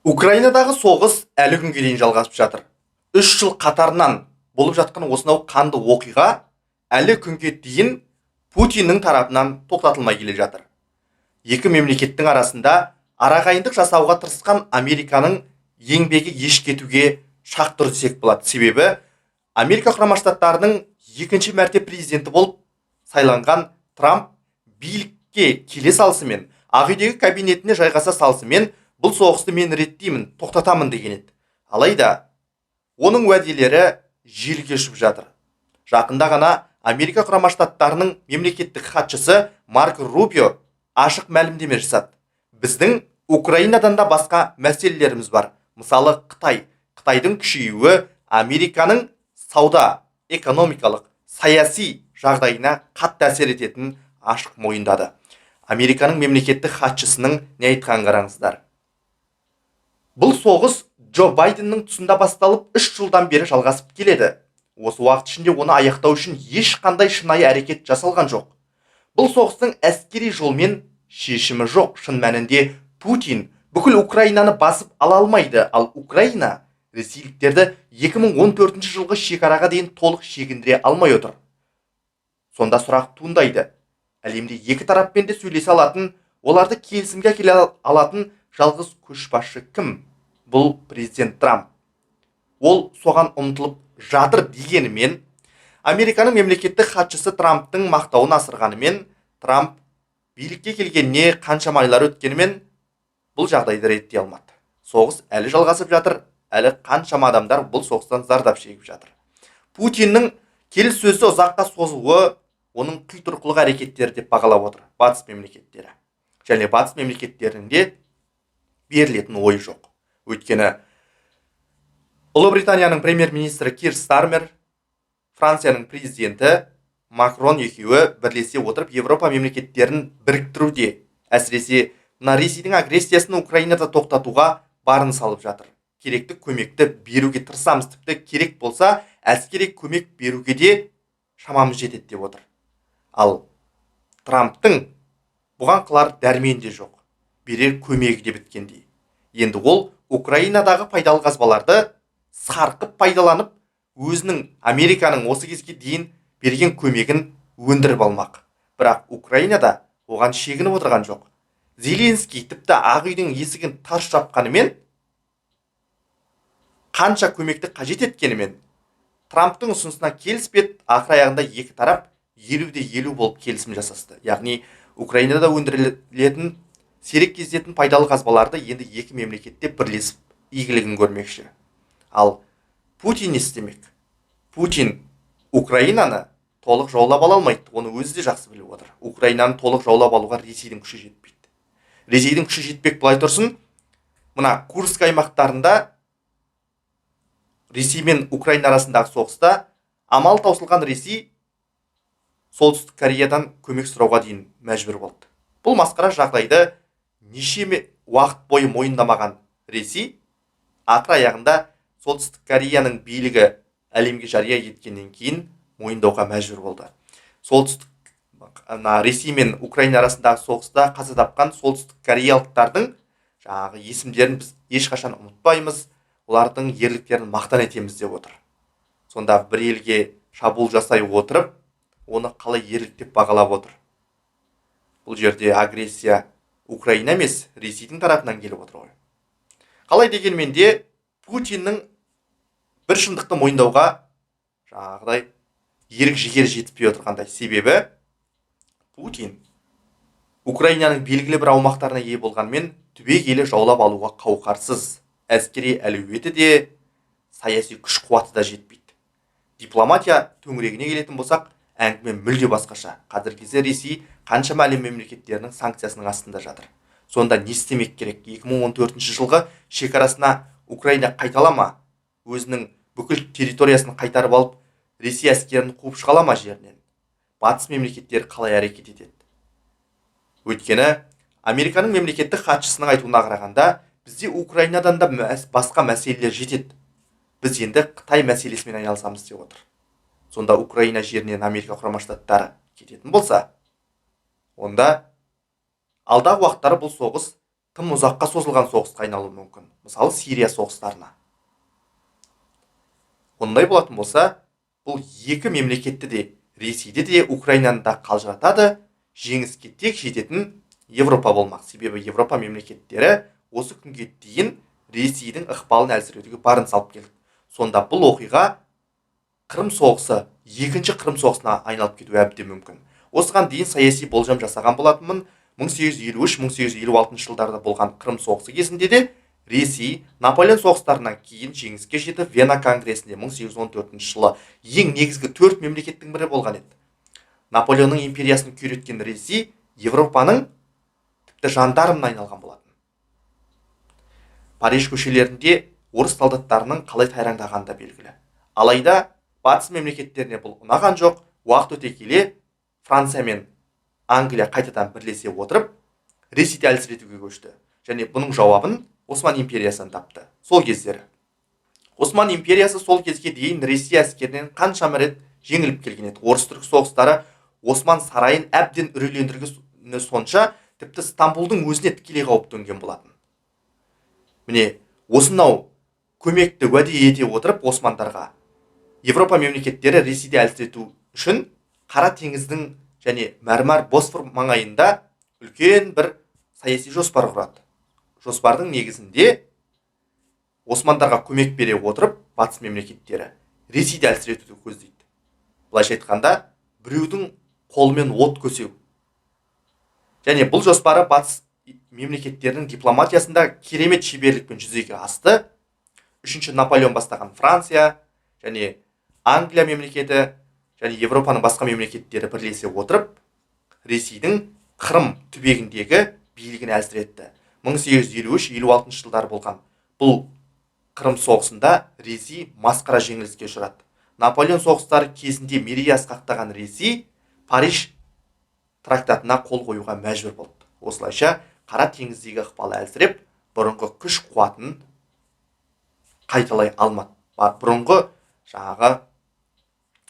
Украинадағы соғыс әлі күнге дейін жалғасып жатыр. 3 жыл қатарынан болып жатқан осынау қанды оқиға әлі күнге дейін Путиннің тарапынан тоқтатылмай келе жатыр. Екі мемлекеттің арасында арағайындық жасауға тырысқан Американың еңбегі еш кетуге шақ тұр десек болады. Себебі Америка Құрама Штаттарының екінші мәрте президенті болып сайланған Трамп билікке келе салысымен, Ақ үйдегі кабинетіне жайғаса салысымен, бұл соғысты мен реттеймін, тоқтатамын деген еді. Алайда оның уәделері желге ұшып жатыр. Жақында ғана Америка Құрама Штаттарының мемлекеттік хатшысы Марк Рубио ашық мәлімдеме жасады: біздің Украинадан да басқа мәселелеріміз бар, мысалы, Қытай. Қытайдың күшеюі Американың сауда, экономикалық, саяси жағдайына қатты әсер ететінін ашық мойындады. Американың мемлекеттік хатшысының не айтқанын қараңыздар: бұл соғыс Джо Байденнің тұсында басталып, 3 жылдан бері жалғасып келеді. Осы уақыт ішінде оны аяқтау үшін ешқандай шынайы әрекет жасалған жоқ. Бұл соғыстың әскери жолмен шешімі жоқ. Шын мәнінде, Путин бүкіл Украинаны басып ала алмайды, ал Украина ресейліктерді 2014 жылғы шекараға дейін толық шегіндіре алмай отыр. Сонда сұрақ туындайды: әлемде екі тараппен де сөйлесе алатын, оларды келісімге әкеле алатын жалғыз көшбасшы кім? Бұл президент Трамп. Ол соған ұмтылып жатыр дегенімен, Американың мемлекеттік хатшысы Трамптың мақтауын асырғанымен, Трамп билікке келгеніне қаншама айлар өткенімен, бұл жағдайды реттей алмады. Соғыс әлі жалғасып жатыр, әлі қаншама адамдар бұл соғыстан зардап шегіп жатыр. Путиннің келіссөзді ұзаққа созуы оның құйтырқылық әрекеттері деп бағалап отыр батыс мемлекеттері. Және батыс мемлекеттерінің де берілетін ойы жоқ. Өйткені Ұлыбританияның премьер-министрі Кир Стармер, Францияның президенті Макрон екеуі бірлесе отырып, Европа мемлекеттерін біріктіруде, әсіресе мына Ресейдің агрессиясын Украинада тоқтатуға барын салып жатыр. Керекті көмекті беруге тырысамыз, тіпті керек болса, әскери көмек беруге де шамамыз жетеді деп отыр. Ал Трамптың бұған қылар дәрмені де жоқ, берер көмегі де біткендей. Енді ол Украинадағы пайдалы қазбаларды сарқып пайдаланып, өзінің, Американың осы кезге дейін берген көмегін өндіріп алмақ. Бірақ Украинада оған шегініп отырған жоқ. Зеленский тіпті Ақ үйдің есігін тарс жапқанымен, қанша көмекті қажет еткенімен, Трамптың ұсынысына келіспеді. Ақыр аяғында екі тарап 50 де 50 болып келісім жасасты. Яғни Украинада өндірілетін сирек кездесетін пайдалы қазбаларды енді екі мемлекетте бірлесіп игілігін көрмекші. Ал Путин не істемек? Путин Украинаны толық жаулап ала алмайды, оны өзі де жақсы біліп отыр. Украинаны толық жаулап алуға Ресейдің күші жетпейді. Ресейдің күші жетпек былай тұрсын, мына Курск аймақтарында Ресей мен Украина арасындағы соғыста амал таусылған Ресей Солтүстік Кореядан көмек сұрауға дейін мәжбүр болды. Бұл масқара жағдайды неше уақыт бойы мойындамаған Ресей ақыр аяғында Солтүстік Кореяның билігі әлемге жария еткеннен кейін мойындауға мәжбүр болды. Солтүстік ана Ресей мен Украина арасындағы соғыста қаза тапқан солтүстік кореялықтардың жаңағы есімдерін біз ешқашан ұмытпаймыз, олардың ерліктерін мақтан етеміз деп отыр. Сонда бір елге шабуыл жасай отырып, оны қалай ерлік деп бағалап отыр? Бұл жерде агрессия Украина емес, Ресейдің тарапынан келіп отыр ғой. Қалай дегенмен де, Путиннің бір шындықты мойындауға жаңағыдай ерік жігері жетіспей отырғандай. Себебі Путин Украинаның белгілі бір аумақтарына ие болғанымен, түбегейлі жаулап алуға қауқарсыз. Әскери әлеуеті де, саяси күш қуаты да жетпейді. Дипломатия төңірегіне келетін болсақ, әңгіме мүлде басқаша. Қазіргі кезде Ресей қаншама әлем мемлекеттерінің санкциясының астында жатыр. Сонда не істемек керек? 2014 жылғы шекарасына Украина қайта ала ма? Өзінің бүкіл территориясын қайтарып алып, Ресей әскерін қуып шыға ала ма жерінен? Батыс мемлекеттері қалай әрекет етеді? Өйткені Американың мемлекеттік хатшысының айтуына қарағанда, бізде Украинадан да басқа мәселелер жетеді, біз енді Қытай мәселесімен айналысамыз деп отыр. Сонда Украина жерінен Америка Құрама Штаттары кететін болса, онда алдағы уақыттары бұл соғыс тым ұзаққа созылған соғысқа айналуы мүмкін. Мысалы, Сирия соғыстарына. Ондай болатын болса, бұл екі мемлекетті де, Ресейді де, Украинаны да қалжыратады, жеңіске тек жететін Европа болмақ. Себебі Европа мемлекеттері осы күнге дейін Ресейдің ықпалын әлсіретуге барын салып келді. Сонда бұл оқиға Қырым соғысы, екінші Қырым соғысына айналып кетуі әбден мүмкін. Осыған дейін саяси болжам жасаған болатынмын. 1853-1856 жылдарда болған Қырым соғысы кезінде де Ресей Наполеон соғыстарынан кейін жеңіске жетіп, Вена конгресінде 1814 жылы ең негізгі 4 мемлекеттің бірі болған еді. Наполеонның империясын күйреткен Ресей Европаның тіпті жандармына айналған болатын. Париж көшелерінде орыс солдаттарының қалай тайраңдағаны да белгілі. Алайда батыс мемлекеттеріне бұл ұнаған жоқ. Уақыт өте келе Франция мен Англия қайтадан бірлесе отырып Ресейді әлсіретуге көшті. Және бұның жауабын Осман империясынан тапты. Сол кездері Осман империясы сол кезге дейін Ресей әскерінен қаншама рет жеңіліп келген еді. Орыс-түрік соғыстары Осман сарайын әбден үрейлендіргені сонша, тіпті Стамбулдың өзіне тікелей қауіп төнген болатын. Міне, осынау көмекті уәде ете отырып османдарға Европа мемлекеттері Ресейді әлсірету үшін Қара теңіздің және Мәрмәр Босфор маңайында үлкен бір саяси жоспар құрады. Жоспардың негізінде османдарға көмек бере отырып батыс мемлекеттері Ресейді әлсіретуді көздейді. Былайша айтқанда, біреудің қолымен от көсеу. Және бұл жоспары батыс мемлекеттерінің дипломатиясында керемет шеберлікпен жүзеге асты. Үшінші Наполеон бастаған Франция және Англия мемлекеті және Европаның басқа мемлекеттері бірлесе отырып Ресейдің Қырым түбегіндегі билігін әлсіретті. 1853-56 жылдары болған бұл Қырым соғысында Ресей масқара жеңіліске ұшырады. Наполеон соғыстары кезінде мерей асқақтаған Ресей Париж трактатына қол қоюға мәжбүр болды. Осылайша Қара теңіздегі ықпалы әлсіреп, бұрынғы күш қуатын қайталай алмады. Бұрынғы жаңағы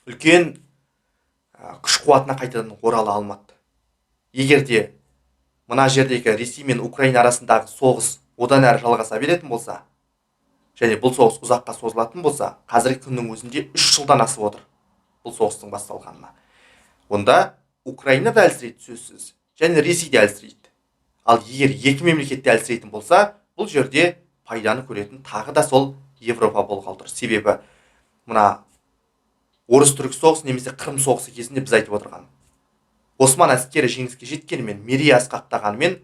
үлкен күш қуатына қайтадан орала алмады. Егер де мына жердегі Ресей мен Украина арасындағы соғыс одан әрі жалғаса беретін болса, және бұл соғыс ұзаққа созылатын болса, қазіргі күннің өзінде 3 жылдан асып отыр бұл соғыстың басталғанына. Онда Украина да әлсірейді сөзсіз, және Ресей де әлсірейді. Ал егер екі мемлекет те әлсірейтін болса, бұл жерде пайданы көретін тағы да сол Европа болғалы тұр. Себебі мына орыс-түрік соғысы немесе Қырым соғысы кезінде біз айтып отырған Осман әскері жеңіске жеткенімен, мерей асқақтағанымен,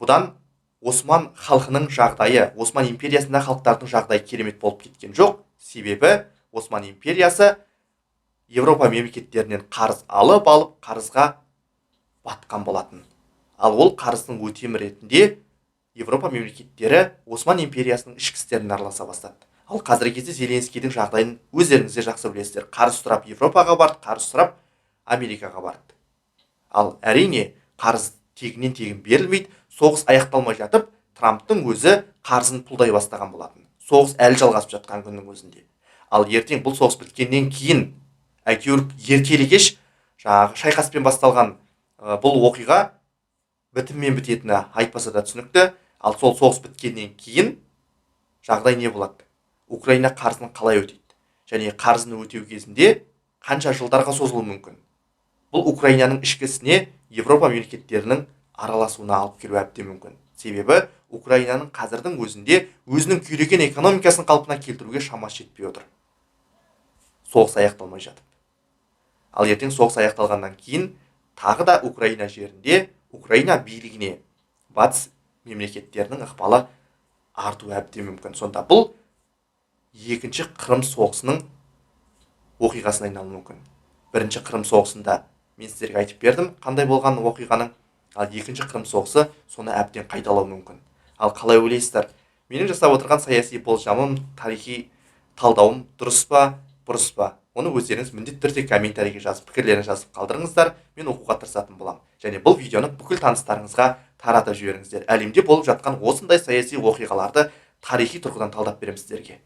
бұдан Осман халқының жағдайы, Осман империясында халықтардың жағдайы керемет болып кеткен жоқ. Себебі Осман империясы Европа мемлекеттерінен қарыз алып, қарызға батқан болатын. Ал ол қарыздың өтемі ретінде Европа мемлекеттері Осман империясының ішкі істеріне араласа бастады. Ал қазіргі кезде Зеленскийдің жағдайын өздеріңіз де жақсы білесіздер. Қарыз сұрап Европаға барды, қарыз сұрап Америкаға барды. Ал әрине қарыз тегіннен тегін берілмейді. Соғыс аяқталмай жатып Трамптың өзі қарызын пұлдай бастаған болатын. Соғыс әлі жалғасып жатқан күннің өзінде. Ал ертең бұл соғыс біткеннен кейін әйтеуір ертелі кеш жаңағы шайқаспен басталған бұл оқиға бітіммен бітетіні айтпаса да түсінікті. Ал сол соғыс біткеннен кейін жағдай не болады? Украина қарызын қалай өтейді? Және қарызын өтеу кезінде қанша жылдарға созылуы мүмкін? Бұл Украинаның ішкі ісіне Европа мемлекеттерінің араласуына алып келуі әбден мүмкін. Себебі Украинаның қазірдің өзінде өзінің күйреген экономикасын қалпына келтіруге шамасы жетпей отыр. Соғыс аяқталмай жатып. Ал ертең соғыс аяқталғаннан кейін тағы да Украина жерінде Украина билігіне батыс мемлекеттерінің ықпалы артуы әбден мүмкін. Сонда бұл екінші Қырым соғысының оқиғасына айналуы мүмкін. Бірінші Қырым соғысында мен сіздерге айтып бердім қандай болған оқиғаның, ал екінші Қырым соғысы соны әбден қайталауы мүмкін. Ал қалай ойлайсыздар? Менің жасап отырған саяси болжамым, тарихи талдауым дұрыс па, бұрыс па? Оны өздеріңіз міндетті түрде комментарийге жазып, пікірлеріңізді жазып қалдырыңыздар. Мен оқуға тырысатын боламын. Және бұл видеоны бүкіл таныстарыңызға таратып жіберіңіздер. Әлемде болып жатқан осындай саяси оқиғаларды тарихи тұрғыдан талдап беремін сіздерге.